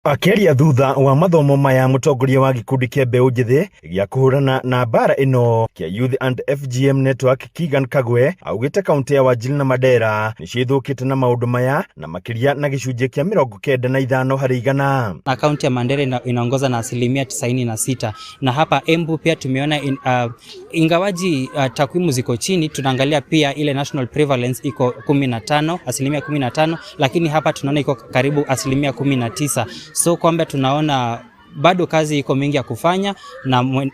Akĩaria thutha wa mathomo maya, mũtongoria wa gĩkundi kĩa mbeũ njĩthĩ gĩa kũhũrana na mbara ĩno kĩa Youth and FGM Network, Keegan Kagwe, augĩte kaunti ya Wajir na Mandera nĩcio ithũkĩte na maũndũ maya na makĩria na gĩcunjĩ kĩa 95%. Na kaunti ya Mandera inaongoza na 96% na hapa Embu pia tumeona ingawaji takwimu ziko chini, tunaangalia pia ile national prevalence iko 15, 15%, lakini hapa tunaona iko karibu 19%, so kwamba tunaona bado kazi iko mingi ya kufanya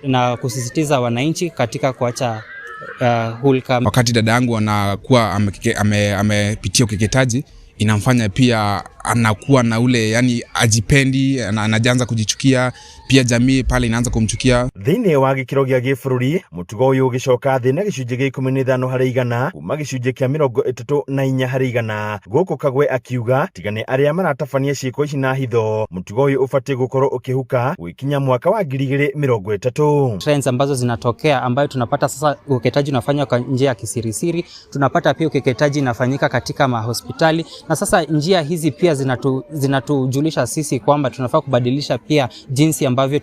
na kusisitiza wananchi katika kuacha hulka. Wakati dada yangu anakuwa amepitia ame ukeketaji, inamfanya pia anakuwa na ule, yani, ajipendi, anaanza kujichukia, pia jamii pale inaanza kumchukia. Thĩinĩ wa gĩkĩro gĩa gĩbũrũri, mũtugo ũyũ ũgĩcoka thĩ na gĩcunjĩ gĩa 15% kuma gĩcunjĩ kĩa 34%. Gũkũ Kagwe akiuga tiga nĩ arĩa maratabania ciĩko ici na hitho, mũtugo ũyũ ũbatiĩ gũkorwo ũkĩhuka gũgĩkinya mwaka wa 2030. Trends ambazo zinatokea ambayo tunapata sasa ukeketaji unafanywa kwa njia ya kisirisiri, tunapata pia ukeketaji inafanyika katika mahospitali, na sasa njia hizi pia zinatujulisha sisi kwamba tunafaa kubadilisha pia jinsi ambavyo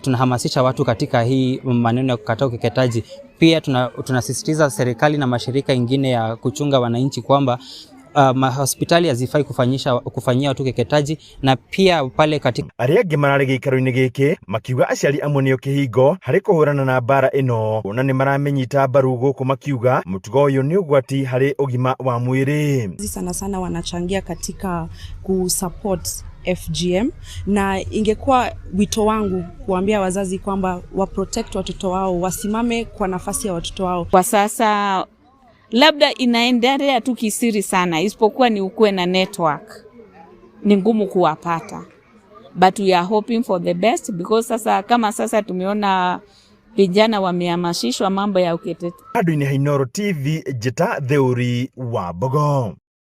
tunahamasisha watu katika hii maneno ya kukataa ukeketaji. Pia tunasisitiza serikali na mashirika ingine ya kuchunga wananchi kwamba mahospitali hazifai kufanyia watu ukeketaji na pia pale katika Arĩa angĩ mararĩ gĩikaro-inĩ gĩkĩ makiuga aciari amwe nĩo kĩhingo harĩ kũhũrana na mbara ĩno, kuona nĩ maramĩnyita mbaru, gũkũ makiuga mũtugo ũyũ nĩ ũgwati harĩ ũgima wa mwĩrĩ. Sana sana wanachangia katika kusupport FGM, na ingekuwa wito wangu kuambia wazazi kwamba wa protect watoto wao, wasimame kwa nafasi ya watoto wao. Kwa sasa labda inaendelea tu kisiri sana, isipokuwa ni ukuwe na network, ni ngumu kuwapata, but we are hoping for the best because sasa kama sasa tumeona vijana wamehamasishwa mambo ya ukeketaji. Handũ-inĩ ha Inooro TV, njĩta Theuri wa Mbogo.